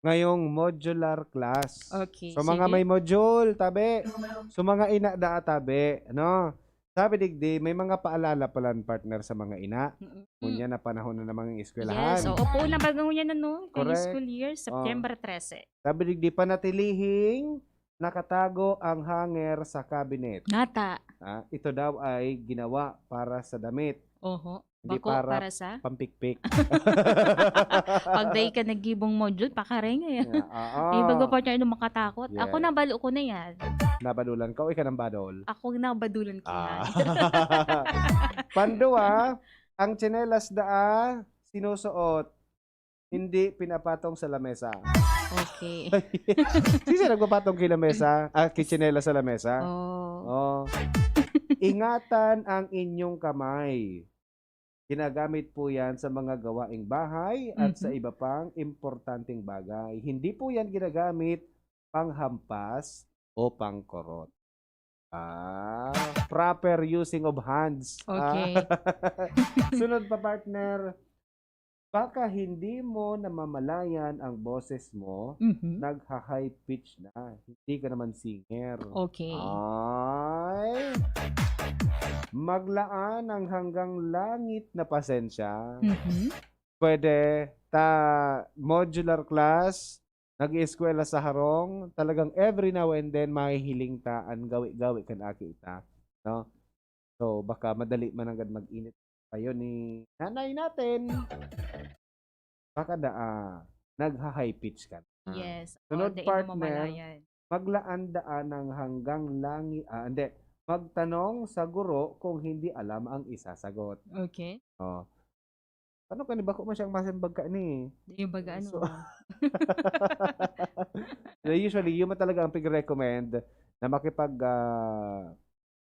ngayong modular class. Okay, So, mga sige. may module, tabi. So, mga ina, daa, tabi. No? Sabi digdi, may mga paalala palan, partner, sa mga ina. Mm-mm. Kunya na panahon na namang eskwelahan. Yes, oo po. Unang bagang yan, ano? Kaya Correct. School year, Oh. September trese. Sabi digdi, panatilihing nakatago ang hanger sa cabinet. Nata. Ah, ito daw ay ginawa para sa damit, Oho. hindi Bako para para sa? pampikpik. Pag day ka nagibong module, pakareng eh. Yeah, oo. Yung baga partner, ano, makatakot. Ako, Yes. nabalo ko na yan. Nabadulan ka o ikaw nang badol? Ako, nabadulan ko yan. Ah. Panduwa, ang tsinelas daa sinusuot, hindi pinapatong sa lamesa. Okay. Sino nagpapatong kay lamesa? Ah, kay tsinelas sa lamesa? Oh. Oh. Ingatan ang inyong kamay. Ginagamit po yan sa mga gawaing bahay at sa Mhm. iba pang importanteng bagay. Hindi po yan ginagamit panghampas o pangkurot. Ah, proper using of hands. Ah. Okay. Sunod pa, partner. Baka hindi mo namamalayan ang boses mo, Mhm. nagha-high pitch na. Hindi ka naman singer. Okay. Ay. Maglaan ng hanggang langit na pasensya. Mhm. Pwede ta modular class, nag-eskwela sa harong, talagang every now and then mahihiling ta an gawi-gawi kan aki ta, no? So, baka madali man nanggad mag-init kayo ni nanay natin. Baka na, ah, nagha-high pitch ka na. Yes. Sunod, Oh, dai partner. namamalayan. Maglaan daan ng hanggang langit, ah, hindi. Magtanong sa guro kung hindi alam ang isasagot. Okay. Oh. Ano ka ni, bako man siyang masimbag ka ni? Di yung baga ano. So, Ah. So, usually, yun man talaga ang pig-recommend na makipag, ah,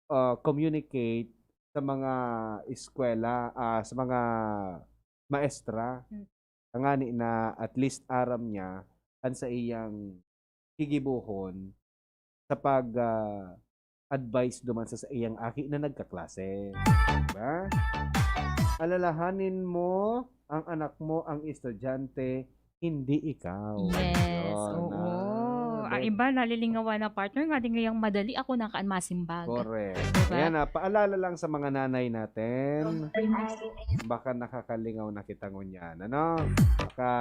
ah, communicate sa mga eskwela, ah, sa mga maestra. Hmm. Tangani na at least aram niya an sa iyang gigibohon sa pag, ah, advice duman sa saiyang aki na nagkaklase. Diba? Alalahanin mo ang anak mo, ang estudyante, hindi ikaw. Yes, Yun, oo. ah, Ang then iba, nalingawan na, partner, nga di ngayang madali ako nakaan masimbag. Correct. Diba? Ayan na, paalala lang sa mga nanay natin. Baka nakakalingaw na kita ngunyan, ano? Baka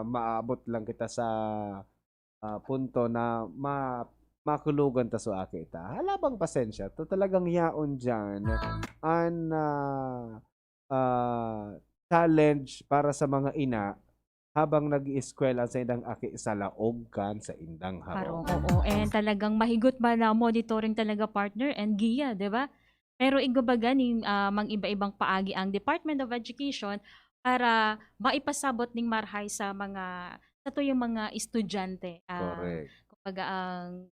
maabot lang kita sa, ah, punto na ma-, makulugan ta so aki ta. Hala bang pasensya. To talagang yaon dyan. An, ah, ah, challenge para sa mga ina habang nag-ieskwela ang saindang aki sa laog kan saindang harong. Harong, oo. And talagang mahigot ba na monitoring talaga, partner, and giya, di ba? Pero igbabaga ni, ah, mang iba-ibang paagi ang Department of Education para maipasabot ning marahay sa mga, satuyang mga estudyante. Ah, Correct. kumbaga, ang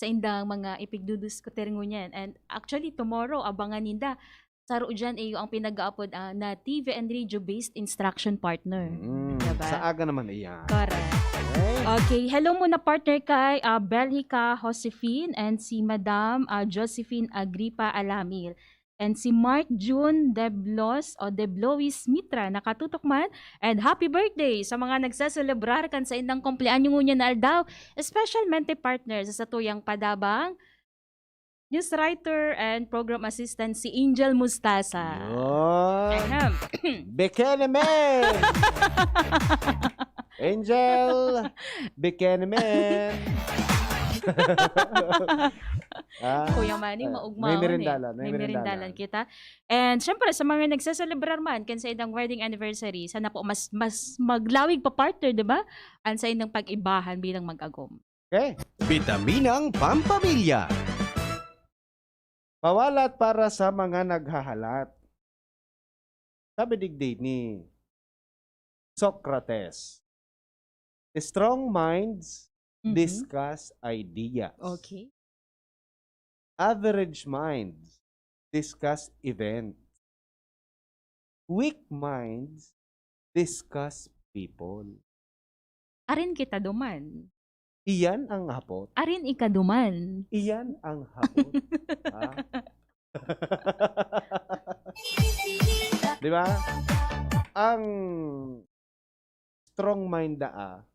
saindang mga ipigdudiskutir ngunyan. And actually, tomorrow, abangan ninda. Saro dyan, iyo ang pinag-aapod, ah, na T V and radio-based instruction partner. Mm, Diba? sa aga naman iyan. Correct. Okay? Okay, hello muna, partner, kay, ah, Belhica Josefine and si Madam, ah, Josephine Agripa Alamil. And si Mark June Deblos o Deblois Mitra, nakatutok man. And happy birthday sa mga nagseselebrar kan saindang kumpleanyo ngunyan na aldaw. Especialmente, partner, sa satuyang padabang news writer and program assistant, si Angel Mustasa. Yun. Ahem. Bikini Man! Angel Buchanan. Ah, Kuya Manny, ah, maugmaon may merindalan, eh. may May merindalan merindalan. kita. And syempre, sa mga nagseselebrar man kan saindang wedding anniversary, sana po mas mas maglawig pa, partner, di ba? Ang saindang pag-ibahan bilang mag-agom. Okay. Bitaminang Pampamilya. Mawalat para sa mga naghahalat. Sabi digdi ni Socrates, "Strong minds Mhm. discuss ideas. Okay. Average minds discuss event. Weak minds discuss people." Arin kita duman. Iyan ang hapot. Arin ika duman. Iyan ang hapot. Ha? Di ba? Ang strong mind daa,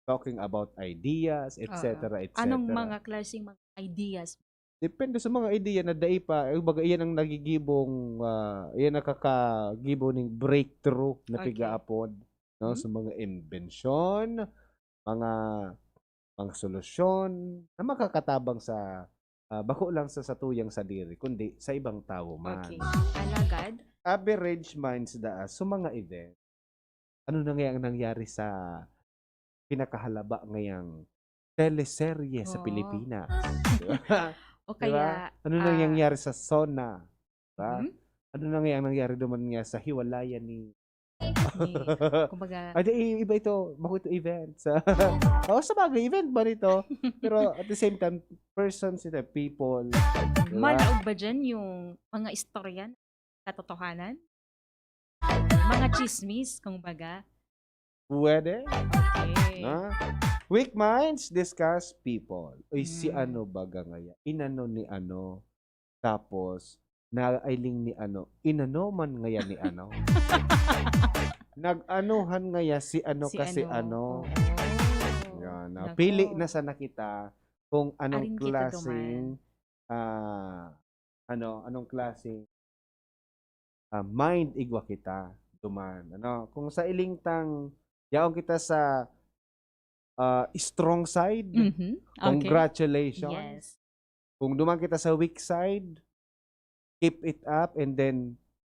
talking about ideas, et cetera, et cetera. Anong mga klaseng mga ideas? Depende sa mga idea na dai pa, eh, baga iyan ang nagigibong, ah, iyan nakakagibo ning breakthrough na Okay. pigaapod, no? Mhm. Sa mga imbensyon, mga mga solusyon na makakatabang sa, ah, bako lang sa satuyang sadiri, kundi sa ibang tawo man. Okay. Alagad? Average minds daa sa mga event. Ano na ngaya ang nangyari sa pinakahalaba ngayang teleserye sa Oo. Pilipinas? Di ba? O Di ba? kaya, Ano na ah, nangyari sa SONA? Di ba? Mhm. Ano na ngaya ang nangyari duman nga sa hiwalayan ni Ni, kumbaga, Ay, di, i- iba ito. Bako ito event. Sa, oh, sa bagay, event ba nito? Pero at the same time, persons ito, people. Di ba? Malaog ba dyan yung mga istorya na katotohanan? Mga chismis, kumbaga. Pwede. Okay. Na? Weak minds discuss people. Uy, si Mm. ano baga ngaya? Inano ni ano? Tapos, nailing ni ano? Inano man ngaya ni ano? Nag-anuhan ngaya si ano Si kasi ano? ano? Oo. Yan, na. Nako. Pili na sana kita kung anong Arin kita klaseng, ah, ano, anong klaseng, ah, mind igwa kita duman. Ano? Kung sa iling tang, yaon kita sa, ah, strong side, Mhm. Okay. congratulations. Yes. Kung duman kita sa weak side, keep it up and then,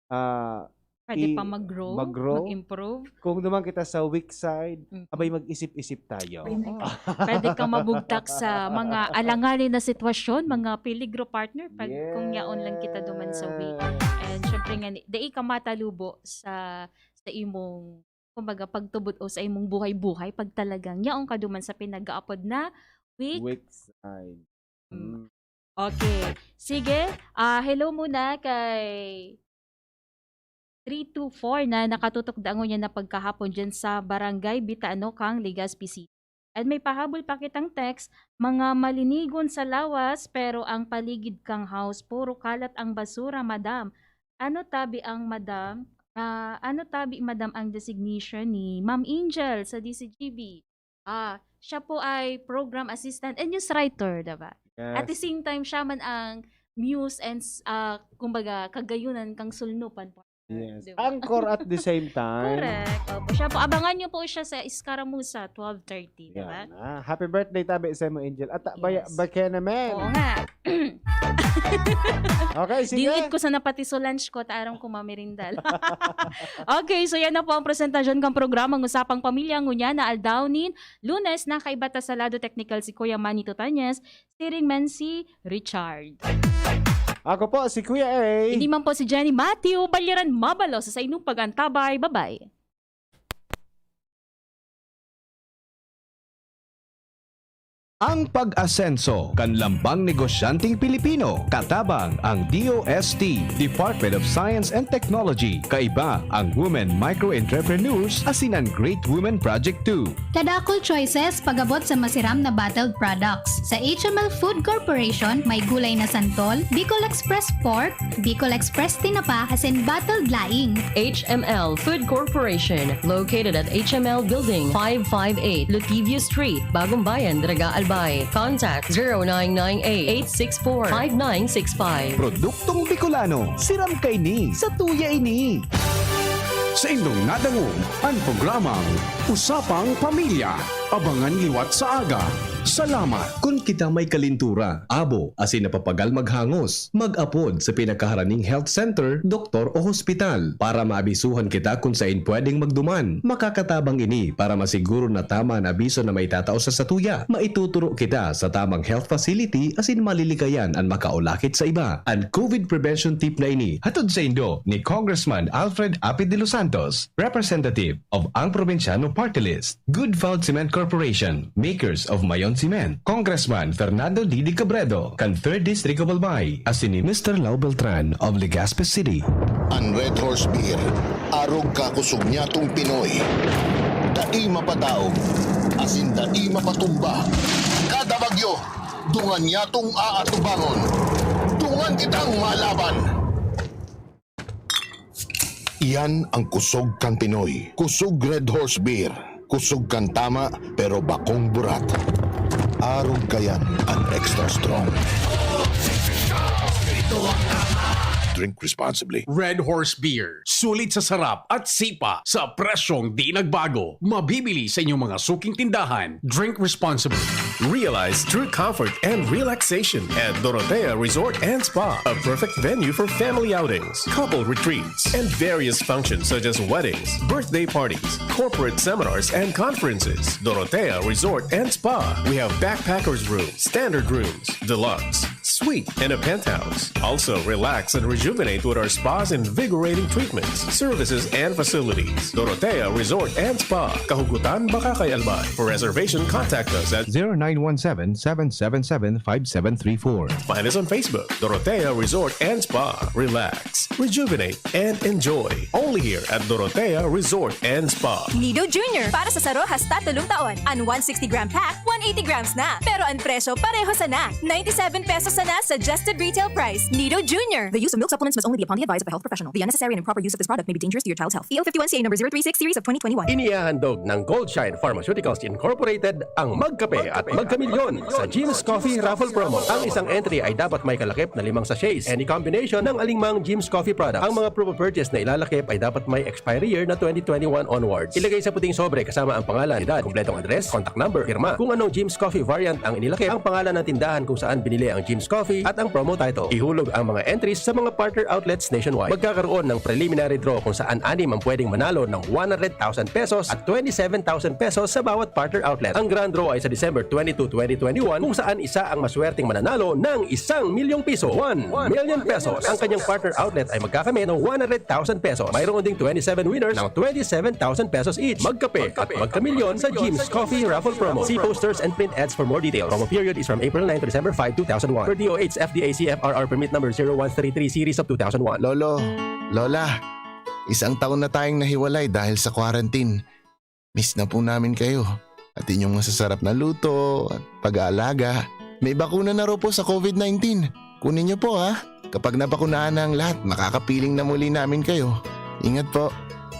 ah, Pwede i- pa mag-grow, mag-grow. Mag-improve. Kung duman kita sa weak side, Mhm. abay, mag-isip-isip tayo. Oo. Pwede ka mabugtak sa mga alanganin na sitwasyon, mga peligro, partner, pag kung yaon lang kita duman sa weak. Yes. And syempre nga, ni- dai ka matalubo sa sa imong, kumbaga, pagtubod o sa imong buhay-buhay pag talagang yaon ka duman sa pinag-aapod na weak. Weak side. Mm. Mm. Okay. Sige. Ah, hello muna kay three two four na nakatutok dangon niya na pagkahapon dyan sa Barangay Bitano, Kang, Legazpi City. And may pahabol pa kitang text, "Mga malinigon sa lawas, pero ang paligid kang house, puro kalat ang basura, madam." Ano tabi ang madam? Ah, ano tabi, madam, ang designation ni Ma'am Angel sa D C G B? Ah, siya po ay program assistant and news writer, diba? At the Yes. same time, siya man ang muse and, s- ah, kumbaga, kagayunan kang Sulnupan po. Yes. Diba? Anchor at the same time. Correct. Opo. Siya po, abangan niyo po siya sa Escaramuza, twelve thirty, diba? Yan. Ah, happy birthday tabi sa mo, Angel. At baya, Yes. baka naman. Oo nga. Okay, sige. Dinit ko sana pati so lunch ko, ta aram ko mamerindal. Okay, so yan na po ang presentasyon kang programang Usapang Pamilya ngunyan na aldaw nin Lunes. Nakaiba ta sa lado teknikal si Kuya Manny Tutanyes, siring man si Richard. Ako po, si Kuya A. Hindi man po si Jenny Matthew Balyaran Mabalo sa sainong pag-antabay. Bye-bye. Ang pag-asenso kan lambang negosyanteng Pilipino, katabang ang D O S T, Department of Science and Technology, kaiba ang Women Micro Entrepreneurs asin ang Great Women Project two. Kadakul choices pag-abot sa masiram na bottled products. Sa H M L Food Corporation, may gulay na santol, Bicol Express Pork, Bicol Express Tinapa, asin bottled laing. H M L Food Corporation, located at H M L Building, five five eight, Lutivio Street, Bagumbayan, Daraga, Albay. Contact zero nine nine eight, eight six four, five nine six five. Produktong Bicolano, siram kaini, satuya ini. Sa indong nadangog an programang Usapang Pamilya. Abangan liwat sa aga. Salamat. Kun kita may kalintura, abo, asin napapagal maghangos, mag-apod sa pinakaharaning health center, doktor o hospital para maabisuhan kita kun sain pwedeng magduman. Makakatabang ini para masiguro na tama an abiso na maitatao sa satuya. Maituturo kita sa tamang health facility asin malilikayan an makaulakit sa iba. An COVID prevention tip na ini hatod saindo ni Congressman Alfred Apid de los Santos, representative of Ang Probinsyano Party List. Good Found Cement Corporation, makers of Mayon Cement. Congressman Fernando Didi Cabredo, kan Third District of Albay, asin ni Mister Lau Beltran of Legazpi City. An Red Horse Beer, arog ka kusog nyatong Pinoy. Dai mapadaog, asin dai mapatumba. Kada bagyo, dungan nyatong aatubangon. Dungan kitang malaban. Iyan ang kusog kan Pinoy. Kusog Red Horse Beer. Kusog kan tama, pero bakong burat. Arog kayan an extra strong. Drink responsibly. Red Horse Beer. Sulit sa sarap at sipa sa presyong di nagbago. Mabibili sa inyong mga suking tindahan. Drink responsibly. Realize true comfort and relaxation at Dorotea Resort and Spa, a perfect venue for family outings, couple retreats, and various functions such as weddings, birthday parties, corporate seminars, and conferences. Dorotea Resort and Spa. We have backpackers room, standard rooms, deluxe, suite, and a penthouse. Also, relax and rejuvenate with our spa's invigorating treatments, services, and facilities. Dorotea Resort and Spa, Kahugutan, Bacacay, Albay. For reservation, contact us at zero nine one seven, seven seven seven, five seven three four. Find us on Facebook, Dorotea Resort and Spa. Relax, rejuvenate, and enjoy. Only here at Dorotea Resort and Spa. Nido Junior, para sa saro hasta tolong taon. An one sixty gram pack, one eighty grams na. Pero an presyo pareho sana. Ninety-seven pesos sana suggested retail price. Nido Junior. The use of milk supplements must only be upon the advice of a health professional. The unnecessary and improper use of this product may be dangerous to your child's health. P O fifty-one C A number zero three six series of twenty twenty-one. Inihahandog ng Gold Shine Pharmaceuticals Incorporated ang Magkape at Magkamilyon sa Jim's Coffee Raffle Promo. Ang isang entry ay dapat may kalakip na limang sachets. Any combination ng alingmang Jim's Coffee product. Ang mga promo purchase na ilalakip ay dapat may expiry year na twenty twenty-one onwards. Ilagay sa puting sobre kasama ang pangalan, edad, kompletong address, contact number, pirma. Kung anong Jim's Coffee variant ang inilakip, ang pangalan ng tindahan kung saan binili ang Jim's Coffee at ang promo title. Ihulog ang mga entries sa mga partner outlets nationwide. Magkakaroon ng preliminary draw kung saan anim ang pwedeng manalo ng one hundred thousand pesos at twenty-seven thousand pesos sa bawat partner outlet. Ang grand draw ay sa December twenty-two, twenty twenty-one, kung saan isa ang maswerteng mananalo ng isang milyong piso, one million pesos. Ang kanyang partner outlet ay magkakamit ng one hundred thousand pesos. Mayroon ding twenty-seven winners ng twenty-seven thousand pesos each. Magkape at magkamilyon sa Jim's Coffee Raffle Promo. See posters and print ads for more details. Promo period is from April nine to December five, two thousand one. Per D O H F D A C F R R permit number zero one three three series of two thousand one. Lolo, Lola, isang taon na tayong nahiwalay dahil sa quarantine. Miss na po namin kayo at inyong masasarap na luto at pag-aalaga. May bakuna na raw po sa COVID nineteen. Kunin niyo po, ha. Kapag nabakunahan na ang lahat, makakapiling na muli namin kayo. Ingat po.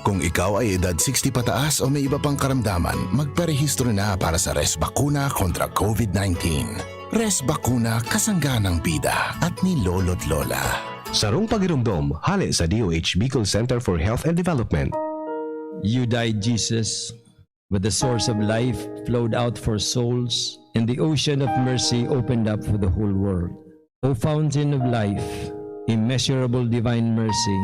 Kung ikaw ay edad sixty pataas o may iba pang karamdaman, magparehistro na para sa Res Bakuna kontra COVID nineteen. Res Bakuna, kasangga ng bida at ni Lolo't Lola. Sarong pagiromdom, hale sa D O H Bicol Center for Health and Development. You died, Jesus, but the source of life flowed out for souls, and the ocean of mercy opened up for the whole world. O fountain of life, immeasurable divine mercy,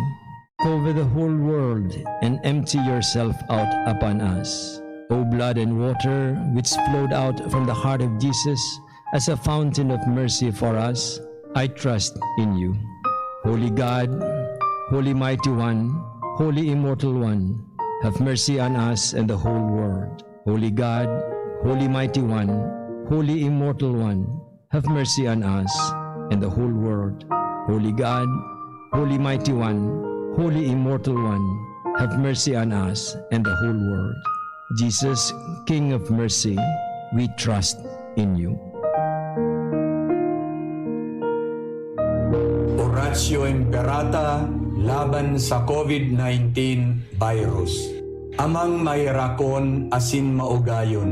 cover the whole world and empty yourself out upon us. O blood and water which flowed out from the heart of Jesus as a fountain of mercy for us, I trust in you. Holy God, Holy Mighty One, Holy Immortal One, have mercy on us and the whole world. Holy God, Holy Mighty One, Holy Immortal One, have mercy on us and the whole world. Holy God, Holy Mighty One, Holy Immortal One, have mercy on us and the whole world. Jesus, King of Mercy, we trust in you. Oratio Imperata laban sa COVID nineteen virus. Amang maherakon asin maugayon,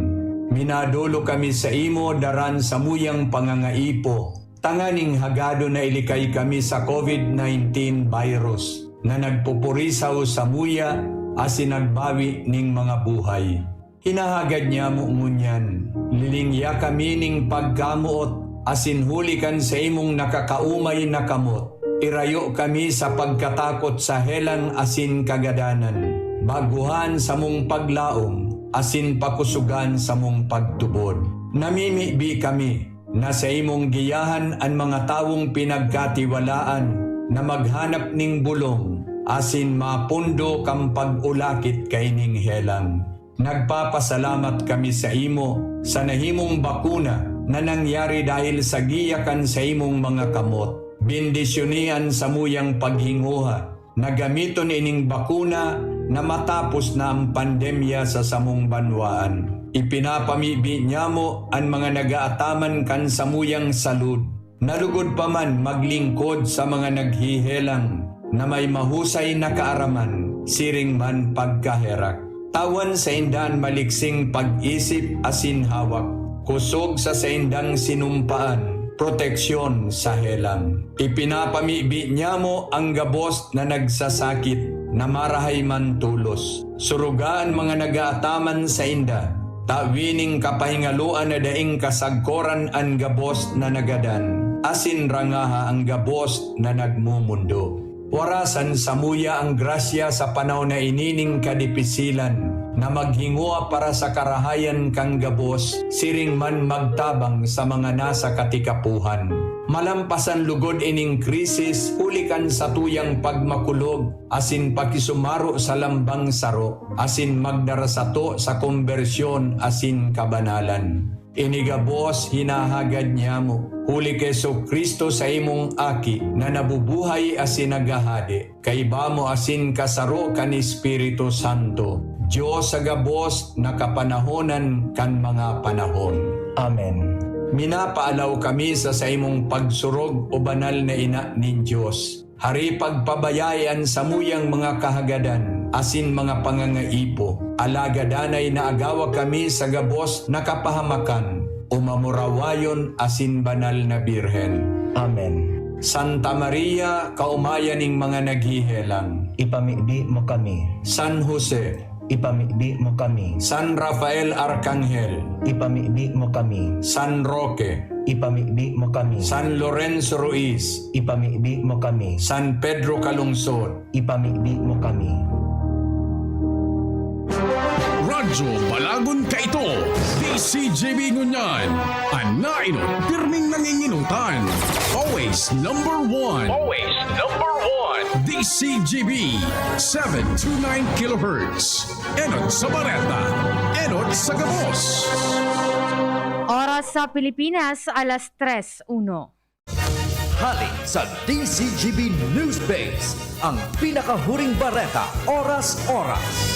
minadolo kami saimo daran samuyang pangangaipo, tanganing hagadon na ilikay kami sa COVID nineteen virus na nagpupurisaw samuya asin nagbawi nin mga buhay. Hinahagad nyamo ngunyan, lilingya kami nin pagkamoot, asin huli kan saimong nakakaomay na kamot, irayo kami sa pagkatakot sa helang asin kagadanan, baguhan samong paglaom, asin pakusugan samong pagtubod. Namimibi kami na saimong giyahan an mga tawong pinagkatiwalaan na maghanap nin bolong asin mapondo kan pag-ulakit kaining helang. Nagpapasalamat kami saimo sa nahimong bakuna na nangyari dahil sa giya kan saimong mga kamot. Bendisyoni an samuyang paghingoha na gamiton ining bakuna na matapos na ang pandemya sa samong banwaan. Ipinapamibi nyamo an mga nagaataman kan samuyang salud, na lugod pa man maglingkod sa mga naghihelang na may mahusay na kaaraman, siring man pagkaherak. Tawan sainda an maliksing pag-isip asin hawak, kosog sa saindang sinumpaan, proteksyon sa helang. Ipinapamibi nyamo an gabos na nagsasakit na marahay man tolos. Suruga an mga nagaataman sainda, tawi nin kapahingaloan na daing kasagkoran an gabos na nagadan, asin rangaha an gabos na nagmomondo. Warasan samuya an grasya sa panahon na ini nin kadipisilan, na maghingowa para sa karahayan kan gabos, siring man magtabang sa mga nasa katikapohan. Malampasan lugod ining krisis huli kan satuyang pagmakulog asin pakisumaro sa lambang saro, asin magdara sato sa kombersyon asin kabanalan. Ini gabos hinahagad nyamo, huli ki Jesu-Cristo, saimong Aki, na nabubuhay asin naghahade, kaiba mo asin kasaro kan Espiritu Santo, Dios sa gabos na kapanahonan kan mga panahon. Amen. Minapaalaw kami sa saimong pagsurog, o banal na Ina nin Dios. Hari, pagpabayai an samuyang mga kahagadan asin mga pangangaipo, alagad danay naagawa kami sa gabos na kapahamakan, o mamurawayon asin banal na Birhen. Amen. Santa Maria, kaomayan nin mga naghihelang. Ipamibi mo kami. San Jose. Ipamibi mo kami. San Rafael Arkanghel. Ipamibi mo kami. San Roque. Ipamibi mo kami. San Lorenzo Ruiz. Ipamibi mo kami. San Pedro Calungsod. Ipamibi mo kami. Radyo Balagon Kaito, D C G B ngunyan. An naenot, pirming nanginginutan. Always number one. Always number one. D C G B, seven two nine kilohertz. Enot sa bareta, enot sa gabos. Oras sa Pilipinas, alas tres uno. Hali sa D C G B News Base, ang pinakahuring bareta, oras-oras.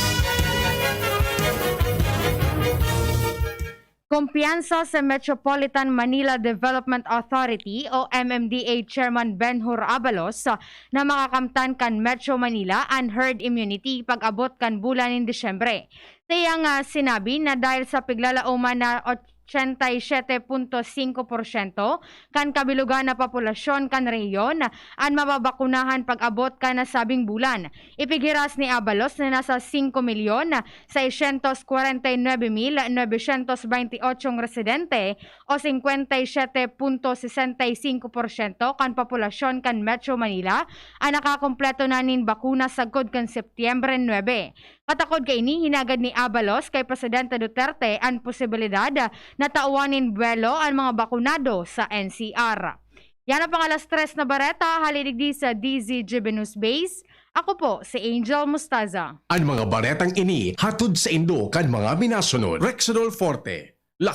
Kumpiyansa sa Metropolitan Manila Development Authority o M M D A Chairman Ben Hur Abalos na makakamtan kan Metro Manila an herd immunity pag-abot kan bulan nin Disyembre. Sa iyang, ah, sinabi na dahil sa piglalaoman na ochenta y siete punto singko porsyento kan kabilugan na populasyon kan rehiyon an mababakunahan pag-abot kan nasabing bulan. Ipighiras ni Abalos na nasa singko milyon, seiscientos kwarenta y nuebe mil novecientos baynti ocho residente o singkwenta y siete punto sesenta y singko porsyento kan populasyon kan Metro Manila an nakakompleto na nin bakuna sagkod kan Setyembre nuebe. Katakod kaini, hinagad ni Abalos kay Presidente Duterte an posibilidad na tawan nin buwelo an mga bakunado sa N C R. Yan ang pang alas tres na bareta, hali digdi sa D Z G B News Base. Ako po si Angel Mostaza. An mga baretang ini hatod saindo kan mga minasunod: Rexidol Forte,